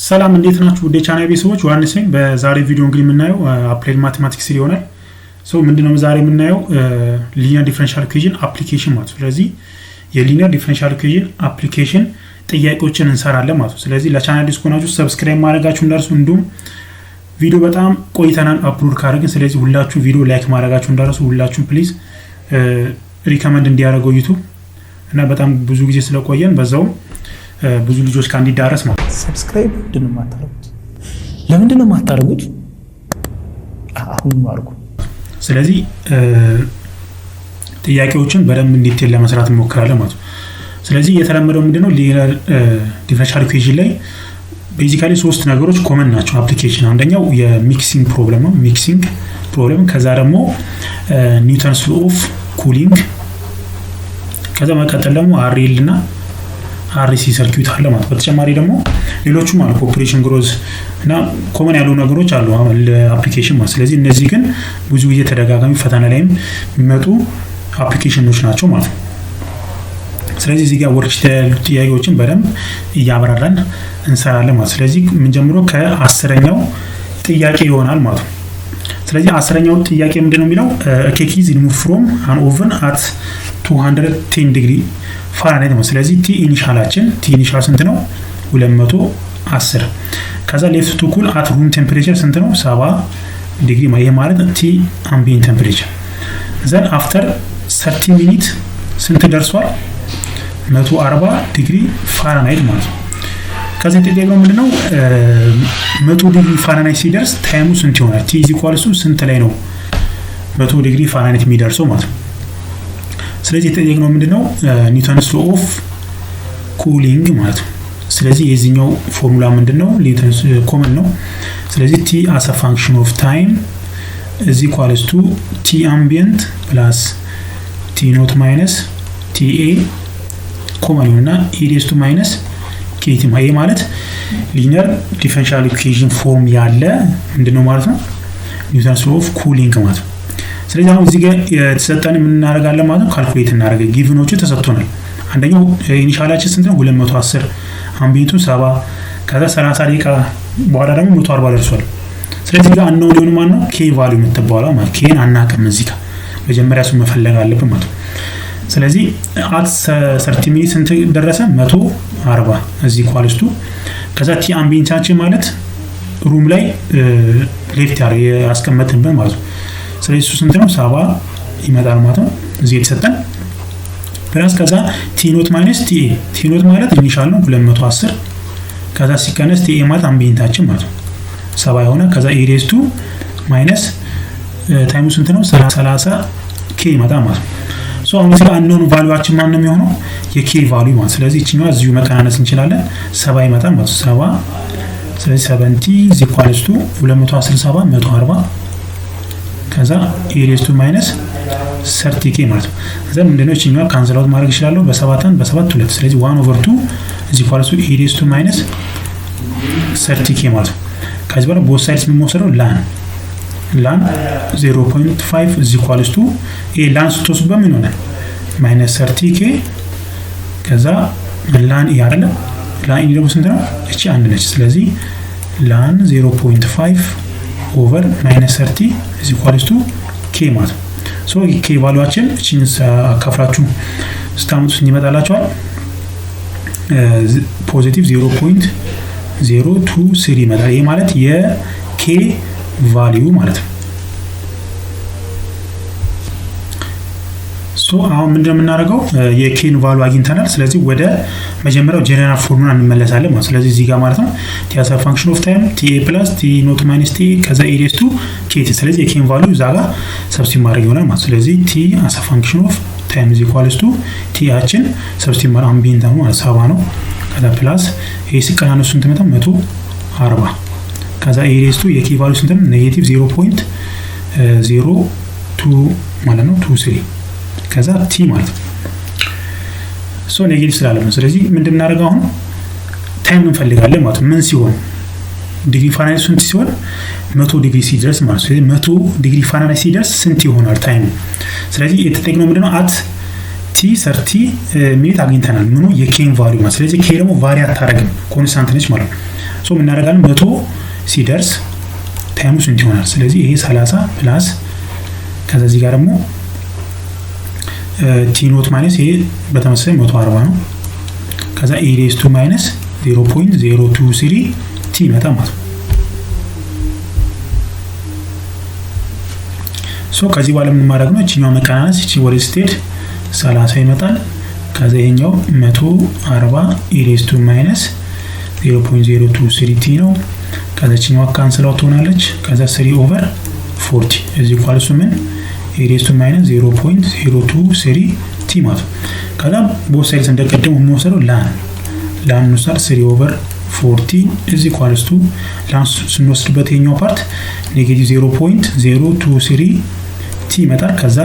ሰላም እንዴት ናችሁ? ውድ የቻናል ቤተሰቦች ዮሐንስ ነኝ። በዛሬ ቪዲዮ እንግዲህ የምናየው applied mathematics ይሆናል። So ምንድነው ዛሬ የምናየው linear differential equation application ማለት ነው። ስለዚህ የ linear differential equation application ጥያቄዎችን እንሰራለን ማለት ነው። ስለዚህ ለቻናል አዲስ ከሆናችሁ subscribe ማድረጋችሁ እንዳትረሱ፣ እንዲሁም ቪዲዮ በጣም ቆይተናል upload ካደረግን፣ ስለዚህ ሁላችሁ ቪዲዮ like ማድረጋችሁ እንዳትረሱ፣ ሁላችሁም please recommend እንዲያደርገው YouTube እና በጣም ብዙ ጊዜ ስለቆየን በዛውም ብዙ ልጆች ጋር እንዲዳረስ ማለት ነው። Subscribe ምንድን ነው የማታደርጉት? ለምንድን ነው የማታደርጉት? አሁን አድርጉ። ስለዚህ ጥያቄዎችን በደንብ detail ለመስራት እንሞክራለን ማለት ነው። ስለዚህ የተለመደው ምንድነው linear differential equation ላይ basically ሶስት ነገሮች common ናቸው application። አንደኛው የ mixing problem ነው፣ mixing problem። ከዛ ደግሞ Newton's law of cooling፣ ከዛ መቀጠል ደግሞ RL እና RC circuit አለ ማለት። በተጨማሪ ደግሞ ሌሎቹም አሉ፣ population growth እና common ያሉ ነገሮች አሉ ለ application ማለት። ስለዚህ እነዚህ ግን ብዙ ጊዜ ተደጋጋሚ ፈተና ላይም የሚመጡ application ኖች ናቸው ማለት ነው። ስለዚህ እዚህ ጋር worksheet ያሉ ጥያቄዎችን በደንብ እያብራራን እንሰራለን ማለት። ስለዚህ የምንጀምረው ከ10ኛው ጥያቄ ይሆናል ማለት ነው። ስለዚህ 10ኛው ጥያቄ ምንድን ነው የሚለው ኬክ ኢዝ ሪሙቭ ፍሮም አን ኦቨን አት 210 degree Fahrenheit ነው። ስለዚህ T initial ኣችን T initial ስንት ነው? 210። ከዛ left to cool at room temperature ስንት ነው? 70 ዲግሪ። ይሄ ማለት T ambient temperature። Then after 30 minute ስንት ደርሷል? 140 degree Fahrenheit ማለት ነው። ከዚህ የተጠየቅነው ምንድነው 100 degree Fahrenheit ሲደርስ time ኡ ስንት ይሆናል? T is equals to ስንት ላይ ነው 100 degree Fahrenheit የሚደርሰው ማለት ነው። ስለዚህ የተጠየቅነው ምንድነው Newton's law of cooling ማለት ነው። ስለዚህ የዚህኛው ፎርሙላ ምንድነው? Newton's common ነው። ስለዚህ T as a function of time is equals to T ambient plus T naught minus TA common ይሆንና e raised to minus KT። ይሄ ማለት linear differential equation form ያለ ምንድነው ማለት ነው Newton's law of cooling ማለት ነው። ስለዚህ አሁን እዚህ ጋር የተሰጠን ምን እናደርጋለን ማለት ነው calculate እናደርጋለን። Given ኖቹ ተሰጥቶናል። አንደኛው initial ኣችን ስንት ነው? 210፣ ambient ኡ 70፣ ከዛ 30 ደቂቃ በኋላ ደግሞ 140 ደርሷል። ስለዚህ ጋር unknown የሆኑ ማን ነው K value የምትባለው ማለት K ን አናውቅም። እዚህ ጋር መጀመሪያ እሱን መፈለግ አለብን ማለት ነው። ስለዚህ at 30 minute ስንት ደረሰ? 140 is equals to ከዛ T ambient ኣችን ማለት room ላይ left ያረ ያስቀመጥንበት ማለት ነው። ስለዚህ እሱ ስንት ነው? 70 ይመጣል ማለት ነው እዚህ የተሰጠን plus ከዛ T naught minus TA። T naught ማለት initial ነው 210፣ ከዛ ሲቀነስ TA ማለት ambient ኣችን ማለት ነው 70 የሆነ፣ ከዛ e raised to minus time ኡ ስንት ነው? 30 K ይመጣል ማለት ነው። So አሁን እዚህ ጋር unknown value ኣችን ማን ነው የሚሆነው? የ K value ማለት። ስለዚህ እቺኛዋ እዚሁ መቀናነስ እንችላለን። 70 ይመጣል ማለት ነው 70። ስለዚህ 70 is equals to 210 70 140 ከዛ e raised to minus 30 K ማለት ነው። ከዛ ምንድነው እቺኛዋ cancel out ማድረግ እችላለሁ በሰባት አንድ በሰባት ሁለት። ስለዚህ 1 over 2 is equals to e raised to minus 30 K ማለት ነው። ከዚህ በኋላ both sides የምንወስደው ln 0.5 is equals to ይሄ ln ስትወስዱ በምን ይሆናል? Minus 30 K ከዛ ln e አይደለ? Ln e ደግሞ ስንት ነው? እቺ አንድ ነች። ስለዚህ ln 0.5 over minus 30 is equals to K ማለት ነው። So K value ኣችን እቺን አካፍላችሁ ስታመጡት ይመጣላችኋል positive 0.023 ይመጣል። ይሄ ማለት የ K value ማለት ነው። So አሁን ምንድነው የምናደርገው? የ K ን value አግኝተናል። ስለዚህ ወደ መጀመሪያው general formula እንመለሳለን ማለት። ስለዚህ እዚህ ጋር ማለት ነው T as a function of time TA plus T naught minus T ከዛ e raised to KT። ስለዚህ የ K ን value እዛ ጋር substitute ማድረግ ይሆናል ማለት። ስለዚህ T as a function of time is equals to T ኣችን substitute ማድረግ ambient ነው ማለት 70 ነው። ከዛ plus ይሄ ሲቀናነሱ ስንት መጣ? 140። ከዛ e raised to የ K value ስንት ነው? Negative 0.02 ማለት ነው 23 ከዛ T ማለት ነው። So negative ስላለ ነው። ስለዚህ ምንድን እናደርገው አሁን time እንፈልጋለን ማለት ነው። ምን ሲሆን degree Fahrenheit ስንት ሲሆን 100 ዲግሪ ሲደርስ ማለት ነው። ስለዚህ 100 degree Fahrenheit ሲደርስ ስንት ይሆናል time ኡ? ስለዚህ የተጠየቅነው ምንድነው at T 30 minute አግኝተናል። ምኑ የ K ን value ማለት። ስለዚህ K ደግሞ vary አታረግም constant ነች ማለት ነው። So ምን እናደርጋለን? 100 ሲደርስ time ኡ ስንት ይሆናል? ስለዚህ ይሄ 30 plus ከዛ እዚህ ጋር ደግሞ t naught minus ይሄ በተመሳሳይ 140 ነው። ከዛ e raised to minus 0.023 t ይመጣ ማለት ነው። So ከዚህ በኋላ ምን ማድረግ ነው? እቺኛው መቀናነስ እቺ ወደ ስትሄድ 30 ይመጣል። ከዛ ይሄኛው 140 e raised to minus 0.023 t ነው። ከዛ እቺኛዋ cancel out ትሆናለች። ከዛ 3 over 40 is equal to ምን e raised to minus 0.023 t ማለት ነው። ከዛ both sides እንደቀደሙ የምንወስደው ln እንወስዳለን። 3 over 40 is equals to ln ስንወስድበት ይሄኛው part negative 0.023 t ይመጣል። ከዛ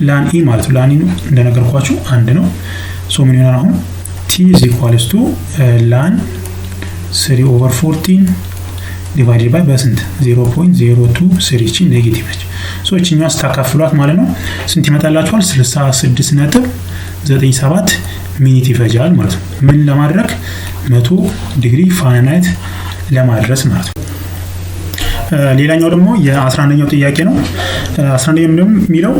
ln e ማለት ነው። ln e እንደነገርኳችሁ አንድ ነው። So ምን ይሆናል አሁን t is equals to ln 3 over 14 divided by በስንት 0.023 እቺ negative ነች። So እቺኛዋ ስታካፍሏት ማለት ነው ስንት ይመጣላችኋል? 66.97 minute ይፈጃል ማለት ነው። ምን ለማድረግ 100 ዲግሪ ፋራናይት ለማድረስ ማለት ነው። ሌላኛው ደግሞ የ11ኛው ጥያቄ ነው። 11ኛው የሚለው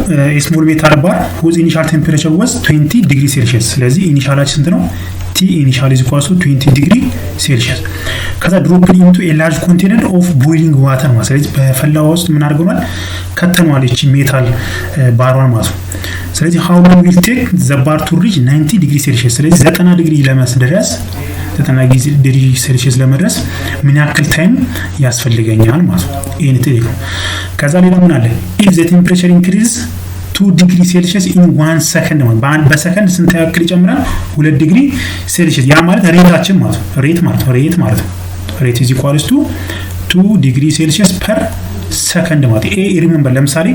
small metal bar whose initial temperature was 20 degree Celsius። ስለዚህ initial ኣችን ስንት ነው? T initial is equals to 20 degree Celsius። ከዛ dropped into a large container of boiling water ማለት ስለዚህ በፈላ ውሃ ውስጥ ምን አድርገናል? ከተነዋል እቺ metal bar ኧን ማለት ነው። ስለዚህ how long will take the bar to reach 90 degree Celsius። ስለዚህ 90 ዲግሪ ለመድረስ 90 ዲግሪ ሴልሺየስ ለመድረስ ምን ያክል time ያስፈልገኛል ማለት ነው። ይሄን ጠይቀው። ከዛ ሌላ ምን አለ? If the temperature increase 2 degree Celsius in 1 ሰከንድ ማለት በሰከንድ ስንት ያክል ይጨምራል? 2 ዲግሪ ሴልሺየስ። ያ ማለት rate ኣችን ማለት ነው። Rate ማለት ነው። Rate ማለት ነው። Rate is equals to 2 degree Celsius per second ማለት ይሄ remember ለምሳሌ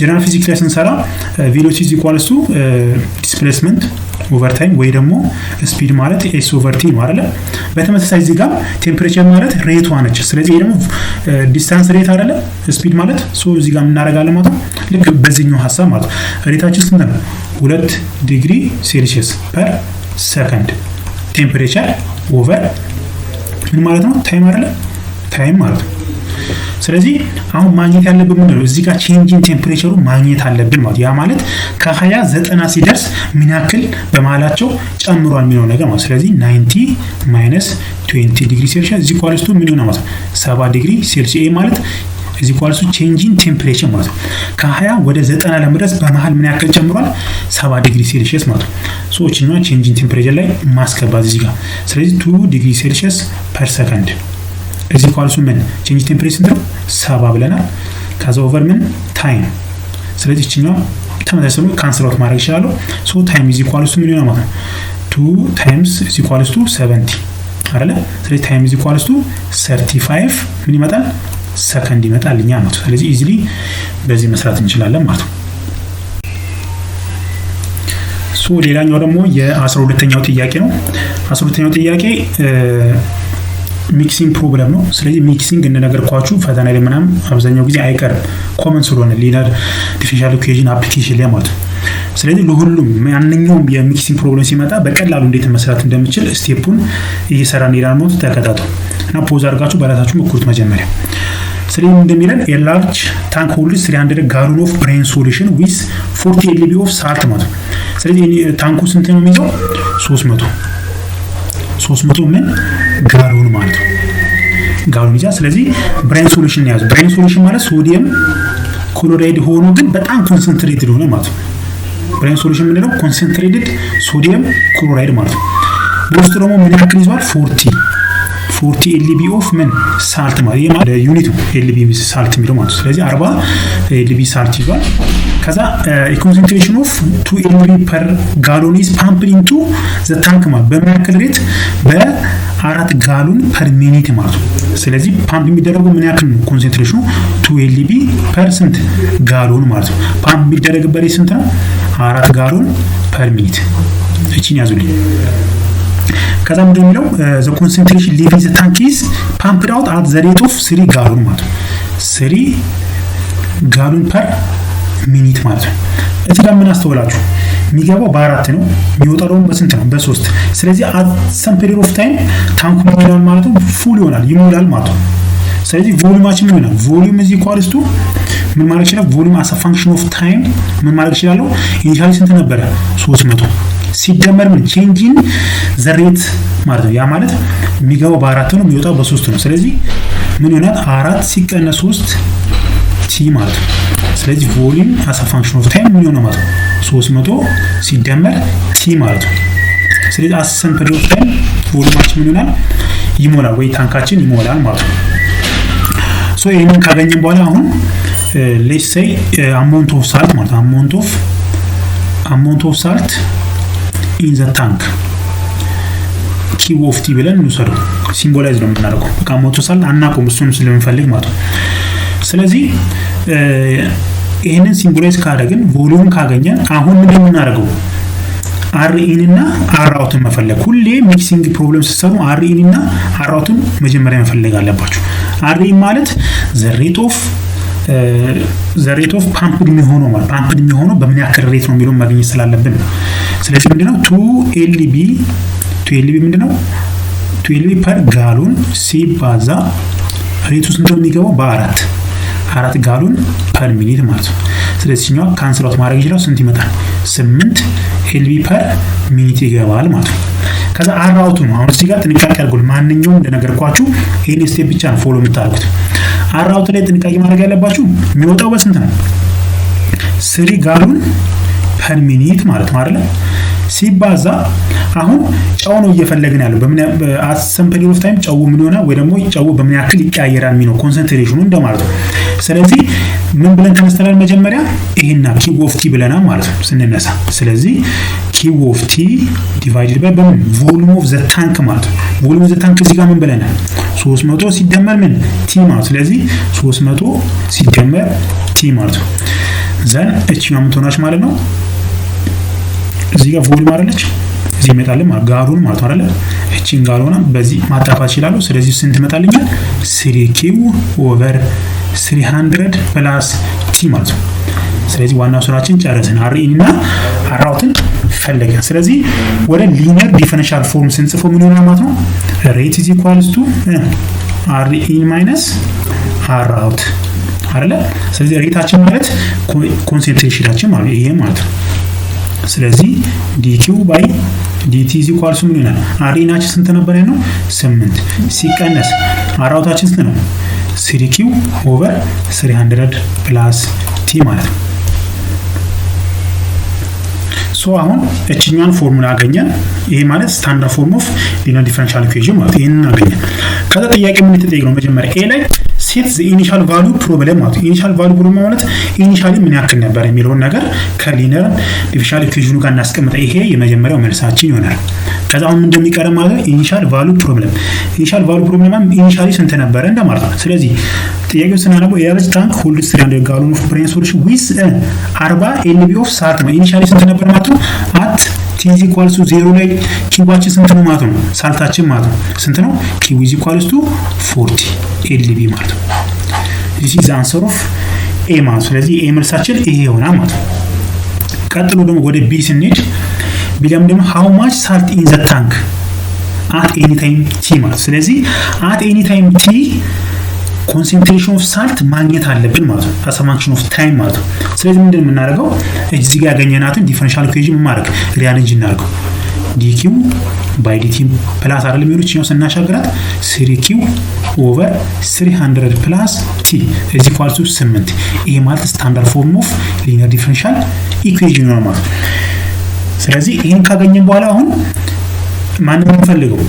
general physics ላይ ስንሰራ velocity is equals to displacement over time ወይ ደግሞ speed ማለት s over t ነው አይደለ? በተመሳሳይ እዚህ ጋር temperature ማለት rate ኧ ነች። ስለዚህ ይሄ ደግሞ distance rate አይደለ? Speed ማለት so እዚህ ጋር እናደርጋለን ማለት ነው። ልክ በዚህኛው ሐሳብ ማለት ነው። Rate ኣችን ስንት ነው? 2 degree Celsius per second temperature over ምን ማለት ነው? Time አይደለ? Time ማለት ነው። ስለዚህ አሁን ማግኘት ያለብን ምንድን ነው? እዚህ ጋር change in temperature ኡ ማግኘት አለብን ማለት ያ ማለት ከ20 90 ሲደርስ ምን ያክል በመሀላቸው ጨምሯል የሚለው ነገር ማለት ስለዚህ 90 minus 20 degree Celsius is equals to ምን ይሆናል ማለት ነው 70 ዲግሪ ሴልሺየስ። ይሄ ማለት is equals to change in temperature ማለት ነው። ከ20 ወደ 90 ለመድረስ በመሀል ምን ያክል ጨምሯል? 70 ዲግሪ ሴልሺየስ ማለት ነው። So እቺኛዋ change in temperature ላይ ማስገባት እዚህ ጋር ስለዚህ 2 degree Celsius per second is equals to ምን change temperature ስንት ነው? 70 ብለናል። ከዛ over ምን time። ስለዚህ እቺኛዋ ተመሳሳይ ነው፣ cancel out ማድረግ ይችላሉ። So time is equals to ምን ይሆናል ማለት ነው 2 times is equals to 70 አይደለ? ስለዚህ time is equals to 35 ምን ይመጣል? ሰከንድ ይመጣል እኛ ማለት ነው። ስለዚህ easily በዚህ መስራት እንችላለን ማለት ነው። So ሌላኛው ደግሞ የ12ኛው ጥያቄ ነው። 12ኛው ጥያቄ mixing problem ነው። ስለዚህ mixing እንደነገርኳችሁ ፈተና ላይ ምናምን አብዛኛው ጊዜ አይቀርም common ስለሆነ linear differential equation application ላይ ማለት ነው። ስለዚህ ለሁሉም ማንኛውም የ mixing problem ሲመጣ በቀላሉ እንዴት መስራት እንደምችል step ኡን እየሰራ እንሄዳለን ማለት ተከታተሉ እና pause አድርጋችሁ በራሳችሁ ሞክሩት መጀመሪያ። ስለዚህ እንደሚለን a large tank holds 300 gallon of brine solution with 40 lb of salt ማለት ነው። ስለዚህ tank ኡ ስንት ነው የሚይዘው? 300 ምን ጋሎን ማለት ነው። ጋሎን ይዛል። ስለዚህ brine solution ነው ያዘው። Brine solution ማለት sodium chloride ሆኖ ግን በጣም concentrated ሆነ ማለት ነው። Brine solution የምንለው concentrated sodium chloride ማለት ነው። በውስጡ ደግሞ ምን ያክል ይዟል? 40 lb of ምን salt ማለት ይሄ ማለት unit ኡ lb salt የሚለው ማለት ነው። ስለዚህ 40 lb salt ይዟል። ከዛ concentration of 2 lb per gallon is pumped into the tank ማለት በምን ያክል rate በ4 gallon per minute ማለት ነው። ስለዚህ ፓምፕ የሚደረገው ምን ያክል ነው? Concentration ኑ 2 lb per ስንት ጋሎን ማለት ነው። ፓምፕ የሚደረግበት rate ስንት ነው? 4 gallon per minute። እቺን ያዙልኝ። ከዛ ምንድን የሚለው the concentration leaving the tank is pumped out at the rate of 3 ጋሎን ማለት ነው። 3 gallon per minute ማለት ነው። እዚህ ጋር ምን አስተውላችሁ? የሚገባው በአራት ነው፣ የሚወጣው ደግሞ በስንት ነው? በሶስት። ስለዚህ at some period of time ታንኩ ምን ይሆናል ማለት ነው? Full ይሆናል፣ ይሞላል ማለት ነው። ስለዚህ volume ኣችን ምን ይሆናል? Volume is equals to ምን ማድረግ ይችላል? Volume as function of time ምን ማድረግ ይችላለሁ? Initially ስንት ነበረ? 300 ሲደመር ምን change in the rate ማለት ነው። ያ ማለት የሚገባው በአራት ነው፣ የሚወጣው በሶስት ነው። ስለዚህ ምን ይሆናል? አራት ሲቀነስ ሶስት t ማለት ነው። ስለዚህ volume as function of time ምን ይሆናል ማለት ነው? 300 ሲደመር t ማለት ነው። ስለዚህ at some period of time volume ኣችን ምን ይሆናል? ይሞላል ወይ ታንካችን ይሞላል ማለት ነው። So ይህንን ካገኘን በኋላ አሁን let's say amount of salt ማለት amount of salt in the tank Q of t ብለን እንውሰደው። Symbolize ነው የምናደርገው። በቃ amount of salt አናውቀውም፣ እሱን ስለምንፈልግ ማለት ነው። ስለዚህ ይህንን symbolize ካደረግን፣ volume ካገኘን አሁን ምንድን የምናደርገው? R in እና R out ን መፈለግ። ሁሌ mixing problem ስትሰሩ R in እና R out ን መጀመሪያ መፈለግ አለባችሁ። R in ማለት the rate of pumped የሚሆነው፣ ማለት pumped የሚሆነው በምን ያክል rate ነው የሚለውን ማግኘት ስላለብን ነው። ስለዚህ ምንድነው 2 lb፣ 2 lb ምንድነው? 2 lb per gallon ሲባዛ rate ኡ ስንት ነው የሚገባው? በአራት፣ 4 gallon per minute ማለት ነው። ስለዚህ እኛው cancel out ማድረግ ይችላል። ስንት ይመጣል? 8 lb per minute ይገባል ማለት ነው። ከዛ R out ኡ ነው። አሁን እዚህ ጋር ጥንቃቄ አድርጉ። ማንኛውም እንደነገርኳችሁ ይህን step ብቻ ነው follow የምታደርጉት። R out ላይ ጥንቃቄ ማድረግ ያለባችሁ የሚወጣው በስንት ነው? 3 gallon per minute ማለት ነው አይደለ? ሲባዛ አሁን ጨው ነው እየፈለግን ያለው። በምን at some period of time ጨው ምን ይሆናል ወይ ደግሞ ጨው በምን ያክል ይቀያየራል የሚለው concentration ኑ እንደማለት ነው። ስለዚህ ምን ብለን ተነስተናል? መጀመሪያ ይሄና Q of t ብለናል ማለት ነው ስንነሳ። ስለዚህ Q of t divided by በምን volume of the tank ማለት ነው። Volume of the tank እዚህ ጋር ምን ብለናል? 300 ሲደመር ምን t ማለት፣ ስለዚህ 300 ሲደመር t ማለት ነው። Then እቺ ምን ትሆናለች ማለት ነው? እዚህ ጋር volume አይደለች፣ እዚህ ይመጣልን ማለት ጋሉን ማለት ነው አይደለ? እቺን ጋሎና በዚህ ማጣፋት ይችላሉ። ስለዚህ ስንት ይመጣልኛል? 3 Q over 300 plus t ማለት ነው። ስለዚህ ዋናው ስራችን ጨረስን። R in እና R out ን ፈለገን። ስለዚህ ወደ linear differential form ስንጽፈው ምን ይሆናል ማለት ነው? Rate is equals to R in minus R out አይደለ? ስለዚህ rate ኣችን ማለት concentration ኣችን ማለት ይሄ ማለት ነው። ስለዚህ dQ by dt is equals ምን ይሆናል? R in ኣችን ስንት ነበር ያልነው? ስምንት ሲቀነስ R out ኣችን ስንት ነው? 3 Q over 300 plus t ማለት ነው። So አሁን እችኛዋን ፎርሙላ አገኘን። ይሄ ማለት standard form of linear differential equation ማለት ይሄንን አገኘን። ከዛ ጥያቄ ምን የተጠየቅነው? መጀመሪያ A ላይ set the initial value problem ማለት ነው። Initial value problem ማለት initially ምን ያክል ነበር የሚለውን ነገር ከ linear differential equation ኑ ጋር እናስቀምጠ። ይሄ የመጀመሪያው መልሳችን ይሆናል። ከዛ አሁን እንደሚቀረ ማለት ነው initial value problem። Initial value problem initially ስንት ነበረ እንደማለት ነው። ስለዚህ ጥያቄው ስናነበው የ average tank holds 300 gallon of brine solution with 40 lb of salt ነው። Initially ስንት ነበር ማለት ነው? At t is equals to 0 ላይ Q ኣችን ስንት ነው ማለት ነው? Salt ኣችን ማለት ነው ስንት ነው? Q is equals to 40 lb ማለት ነው። This is answer of A ማለት ነው። ስለዚህ A መልሳችን ይሄ ይሆናል ማለት ነው። ቀጥሎ ደግሞ ወደ B ስንሄድ B ላይ ደግሞ how much salt in the tank at any time t ማለት፣ ስለዚህ at any time t concentration of salt ማግኘት አለብን ማለት ነው። As function of time ማለት ነው። ስለዚህ ምንድን የምናደርገው? እዚህ ጋር ያገኘናትን differential equation ማድረግ rearrange እናደርገው። dQ by dt plus አይደለም የሚሆነው፣ ይችኛው ስናሻግራት 3 Q over 300 plus t is equal to 8። ይሄ ማለት standard form of linear differential equation ነው ማለት ነው። ስለዚህ ይሄን ካገኘን በኋላ አሁን ማንም የምንፈልገው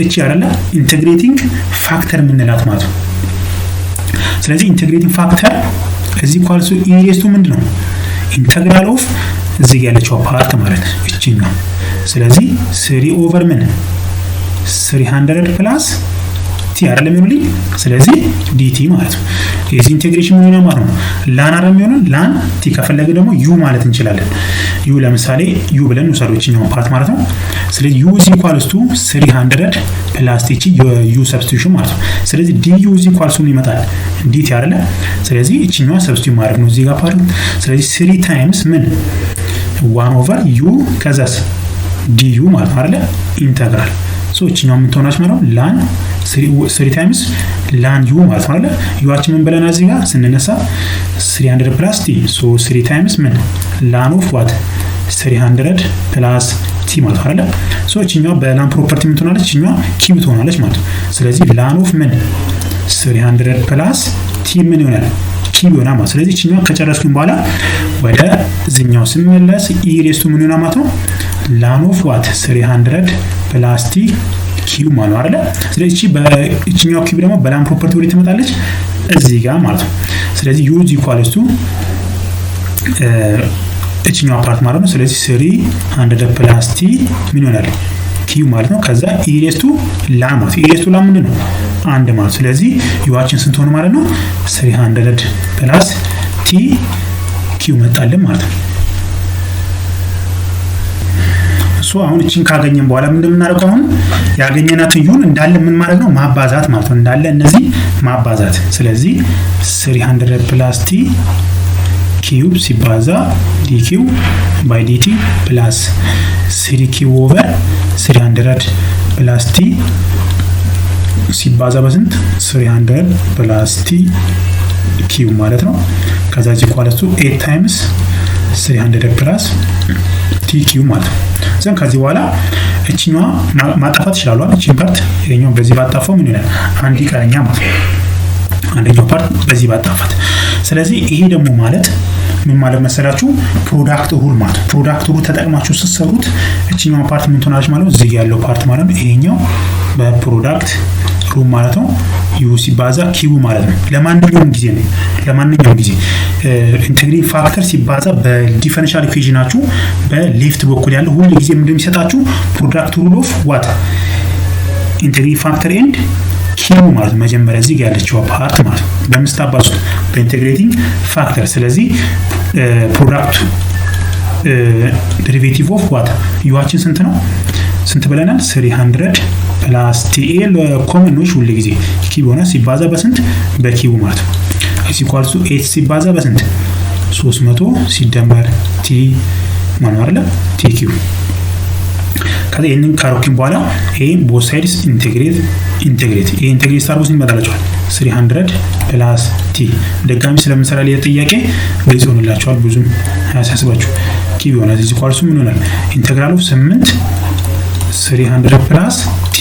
እቺ አይደለ integrating factor የምንላት ማለት ነው። ስለዚህ integrating factor is equal to e raised to ምንድን ነው? Integral of እዚህ ጋር ያለችው part ማለት እቺኛው። ስለዚህ 3 over ምን 300 plus t አይደለም የሚሆንልኝ። ስለዚህ dt ማለት ነው። የዚህ integration ምን ይሆናል ማለት ነው? Ln አይደለም የሚሆነው? Ln t ከፈለገ ደግሞ u ማለት እንችላለን። u ለምሳሌ u ብለን ውሰዱ እቺኛውን part ማለት ነው። ስለዚህ u is equals to 300 plus t፣ የ u substitution ማለት ነው። ስለዚህ du is equals to ይመጣል dt አይደለ? ስለዚህ እቺኛዋ substitute ማድረግ ነው እዚህ ጋር part። ስለዚህ 3 times ምን One over u ከዛስ du ማለት ነው አይደለ? Integral። So እችኛው ምን ትሆናለች ማለት ነው? Ln three times ln u ማለት ነው አይደለ? U ኣችን ምን ብለናል እዚህ ጋር ስንነሳ? 300 plus t። So three times ምን? Ln of what? 300 plus t ማለት ነው አይደለ? So እችኛዋ በ ln property ምን ትሆናለች? እችኛዋ cube ትሆናለች ማለት ነው። ስለዚህ ln of ምን? 300 plus t ምን ይሆናል? Cube ይሆናል ማለት። ስለዚህ እችኛዋ ከጨረስኩኝ በኋላ ወደ ዝኛው ስመለስ e raised to ምን ይሆናል ማለት ነው? Ln of what? 300 plus t cube ማለት ነው አይደለ? ስለዚህ እቺ በእችኛው cube ደግሞ በ ln property ወደ ትመጣለች እዚህ ጋር ማለት ነው። ስለዚህ u equals to እችኛዋ part ማለት ነው። ስለዚህ 300 plus t ምን ይሆናል? Cube ማለት ነው። ከዛ e raised to ln ማለት፣ e raised to ln ምንድን ነው? አንድ ማለት። ስለዚህ u ኣችን ስንት ሆነ ማለት ነው? 300 plus t cube መጣልን ማለት ነው። So አሁን እችን ካገኘን በኋላ ምንድን የምናደርገው? አሁን ያገኘናትን u ን እንዳለ ምን ማድረግ ነው? ማባዛት ማለት ነው። እንዳለ እነዚህ ማባዛት። ስለዚህ 300 plus t cube ሲባዛ dq by dt plus 3 cube over 300 plus t ሲባዛ በስንት? 300 plus t cube ማለት ነው። ከዛ is equals to 8 times 300 plus t cube ማለት ነው። Then ከዚህ በኋላ እችኛዋ ማጣፋት ይችላሉ። እቺን part ይሄኛው በዚህ ባጣፋው ምን ይሆናል? አንድ ይቀረኛል ማለት ነው። አንደኛው part በዚህ ባጣፋት። ስለዚህ ይሄ ደግሞ ማለት ምን ማለት መሰላችሁ? Product rule ማለት ነው። Product rule ተጠቅማችሁ ስትሰሩት እችኛዋ part ምን ትሆናለች ማለት ነው? እዚህ ያለው part ማለት ነው። ይሄኛው በ product rule ማለት ነው። U ሲባዛ q ማለት ነው። ለማንኛውም ጊዜ ነው። ለማንኛውም ጊዜ integrating factor ሲባዛ በ differential equation ኣችሁ በ left በኩል ያለው ሁሉ ጊዜ ምንድን የሚሰጣችሁ? Product rule of what? Integrating factor and q ማለት ነው። መጀመሪያ እዚህ ጋር ያለችው part ማለት ነው። በምስታባዙት በ integrating factor። ስለዚህ product derivative of what? U ኣችን ስንት ነው? ስንት ብለናል? 300 plus t ኤ common ነው ሁሉ ጊዜ cube ሆነ ሲባዛ በስንት? በ cube ማለት ነው። Equals to 8 ሲባዛ በስንት? 300 ሲደመር t ማለት ነው አይደለ? T cube። ከዛ ይህንን ካሮኪን በኋላ ይሄ both sides integrate integrate። ይሄ integrate ስታርጉ ስንት ይመጣላችኋል? 300 plus t። ድጋሚ ስለምንሰራ ሌላ ጥያቄ ግልጽ ይሆንላችኋል። ብዙም አያሳስባችሁ። Cube ይሆናል። Is equals ምን ይሆናል? Integral of 8 300 plus t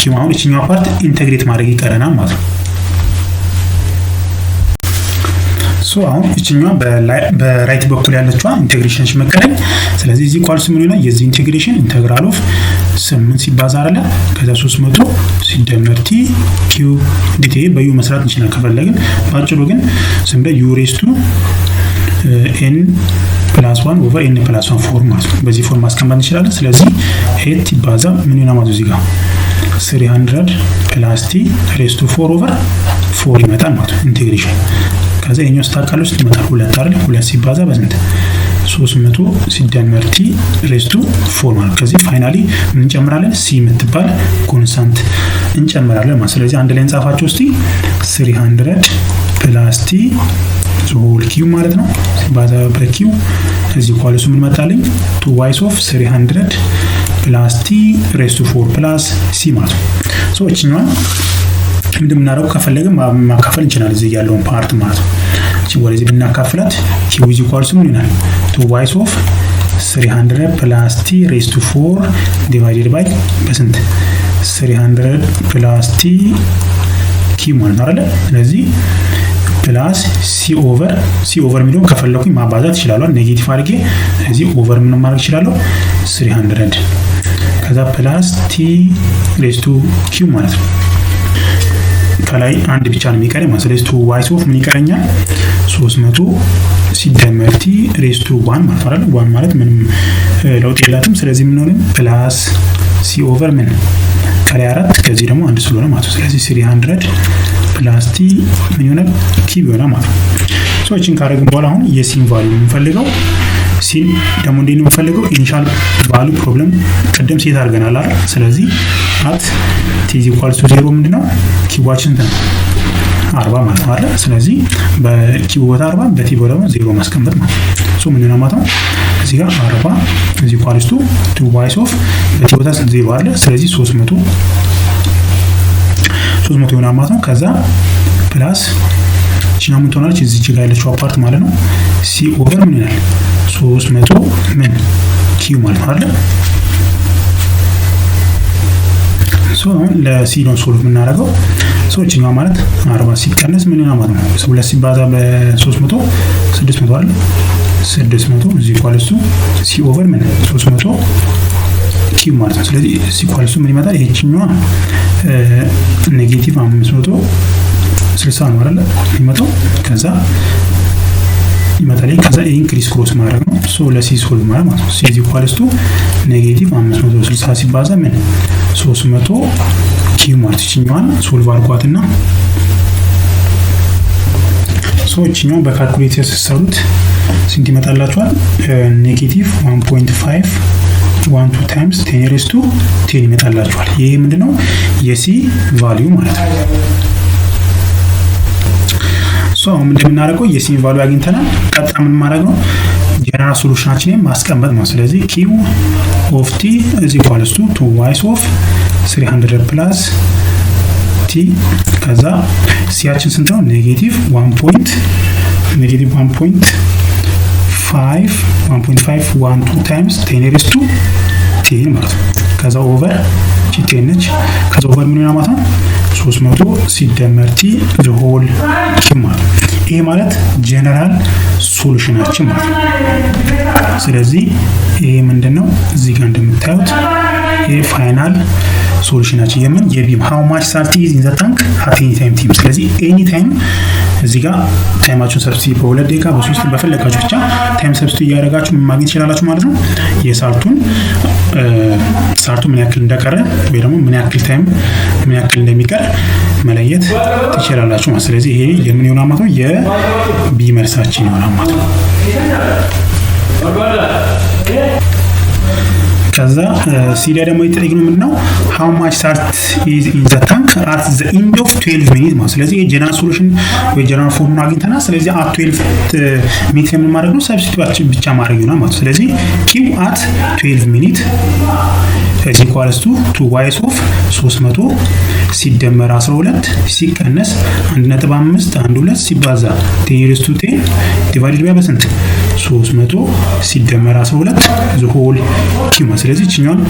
cube። አሁን እችኛዋ part integrate ማድረግ ይቀረናል ማለት ነው። So አሁን እችኛዋ በ right በኩል ያለችዋ integration መቀረኝ። ስለዚህ is equals ምን ይሆናል? የዚህ integration integral of 8 ሲባዛ አይደለ? ከዛ 300 ሲደመር t cube dt። በ u መስራት እንችላለን ከፈለግን። ባጭሩ ግን ስም u raised to n plus one over n plus one form ማለት ነው። በዚህ form ማስቀመጥ እንችላለን። ስለዚህ 8 ይባዛ ምን ይሆናል ማለት እዚህ ጋር 300 plus t raised to 4 over 4 ይመጣል ማለት ነው integration። ከዛ የኛው ስታቃሉ ውስጥ ይመጣል ሁለት አይደል? ሁለት ሲባዛ በስንት? 300 ሲደመር t raised to 4 ማለት። ከዚህ finally ምን እንጨምራለን? C የምትባል constant እንጨምራለን ማለት። ስለዚህ አንድ ላይ እንጻፋቸው እስቲ። 300 plus t whole cube ማለት ነው ሲባዛ በ cube is equals ምን መጣልኝ? Twice of 300 plus t raised to 4 plus c ማለት ነው። So እችኛዋን ምንድን የምናደርገው? ከፈለግን ማካፈል እንችላለን እዚህ ያለውን part ማለት ነው። እቺ ወደዚህ ብናካፍላት q is equals ምን ይሆናል? Twice of 300 plus t raised to 4 divided by በስንት? 300 plus t cube ማለት ነው አይደለ? ስለዚህ plus c over፣ c over የሚለውን ከፈለኩኝ ማባዛት እችላለሁ negative አድርጌ። ስለዚህ over ምን ማድረግ እችላለሁ? 300 ከዛ plus t raised to cube ማለት ነው። ከላይ አንድ ብቻ ነው የሚቀረኝ ማለት። ስለዚህ twice of ምን ይቀረኛል? 300 ሲደመር t raised to 1 ማለት አይደል? One ማለት ምንም ለውጥ የላትም። ስለዚህ ምን ሆነ? Plus c over ምን? ከላይ አራት ከዚህ ደግሞ አንድ ስለሆነ ማለት ነው። ስለዚህ 300 plus t ምን ይሆናል? Cube ይሆናል ማለት ነው። So እችን ካደረግን በኋላ አሁን የ c ን value የምንፈልገው፣ c ን ደግሞ እንዴት ነው የምንፈልገው? Initial value problem ቅድም set አድርገናል አይደል? ስለዚህ at t is equals to 0 ምንድነው? q ኣችን ነው 40 ማለት ነው አይደል? ስለዚህ በ q ቦታ 40 በ t ቦታ ደግሞ 0 ማስቀመጥ ማለት ነው። So ምንድነው ማለት ነው? እዚህ ጋር 40 is equals to twice of በ t ቦታ ዜሮ አለ። ስለዚህ 300 300 ይሆናል ማለት ነው። ከዛ plus ቺና ምን ትሆናለች? እዚህ ጋር ያለችው part ማለት ነው። C over ምን ይላል? 300 ምን cube ማለት ነው አይደል? So አሁን ለ C ነው solve የምናደርገው። So እቺኛዋ ማለት 40 ሲቀነስ ምን ይሆናል ማለት ነው? ሁለት ሲባዛ በ300 600 አይደል? 600 is equals to C over ምን 300 cube ማለት ነው። ስለዚህ is equals to ምን ይመጣል? ይሄችኛዋ negative 560 ነው አይደል የሚመጣው። ከዛ ይመጣል። ከዛ ይሄን criss cross ማድረግ ነው። So ለ C solve ማለት ነው። C is equals to negative 560 ሲባዛ ምን 300 cube ማለት ይችኛዋን solve አድርጓትና so ይችኛዋን በካልኩሌተር ስትሰሩት ስንት ይመጣላችኋል? Negative 1.512 times 10 raised to 10 ይመጣላችኋል። ይሄ ምንድነው? የ C value ማለት ነው። So አሁን እንደምናደርገው የ C ን value አግኝተናል። ቀጥታ ምን ማድረግ ነው? General solution ኣችንን ማስቀመጥ ነው። ስለዚህ Q of t is equals to twice of 300 plus t ከዛ C ያችን ስንት ነው? Negative 1.5 1.512 times 10 raised to 10 ማለት ነው። ከዛ over ቺ 10 ነች። ከዛ over ምን ይሆናል ማለት ነው? 300 ሲደመር t the whole cube ማለት ነው። ይሄ ማለት general solution ኣችን ማለት ነው። ስለዚህ ይሄ ምንድነው? እዚህ ጋር እንደምታዩት ይሄ final solution ኣችን የምን የ B ም how much salt is in the tank at any time t። ስለዚህ any time እዚህ ጋር time ኣችሁን substitute በ2 ደቂቃ፣ በሶስት፣ በፈለጋችሁ ብቻ time substitute እያደረጋችሁ ምን ማግኘት ትችላላችሁ ማለት ነው። የ salt ኡ ምን ያክል እንደቀረ ወይ ደግሞ ምን ያክል time ምን ያክል እንደሚቀር መለየት ትችላላችሁ ማለት። ስለዚህ ይሄ የምን ይሆናል ማለት ነው? የ B መልሳችን ይሆናል ማለት ነው። ከዛ C ላይ ደግሞ የተጠየቅነው ምንድነው? How much salt is in the tank at the end of 12 minute ማለት። ስለዚህ የ general solution ወይ general form ኡን አግኝተናል። ስለዚህ at 12 minute የምን ማድረግ ነው? Substitute ብቻ ማድረግ ይሆናል ማለት። ስለዚህ Q at 12 minute is equals to twice of 300 ሲደመር 12 ሲቀነስ 1.5 12 ሲባዛ 10 raised to 10 divided by በስንት? 300 ሲደመር 12 the whole cube። ስለዚህ እችኛዋን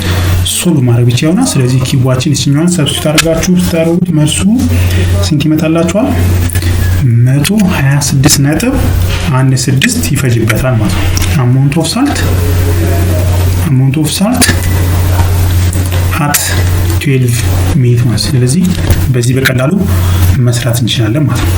solve ማድረግ ብቻ ይሆናል። ስለዚህ Q ኣችን እችኛዋን substitute አድርጋችሁ ስታደርጉት መልሱ ስንት ይመጣላችኋል? 126.16 ይፈጅበታል ማለት ነው። Amount of salt at 12 minute ማለት። ስለዚህ በዚህ በቀላሉ መስራት እንችላለን ማለት ነው።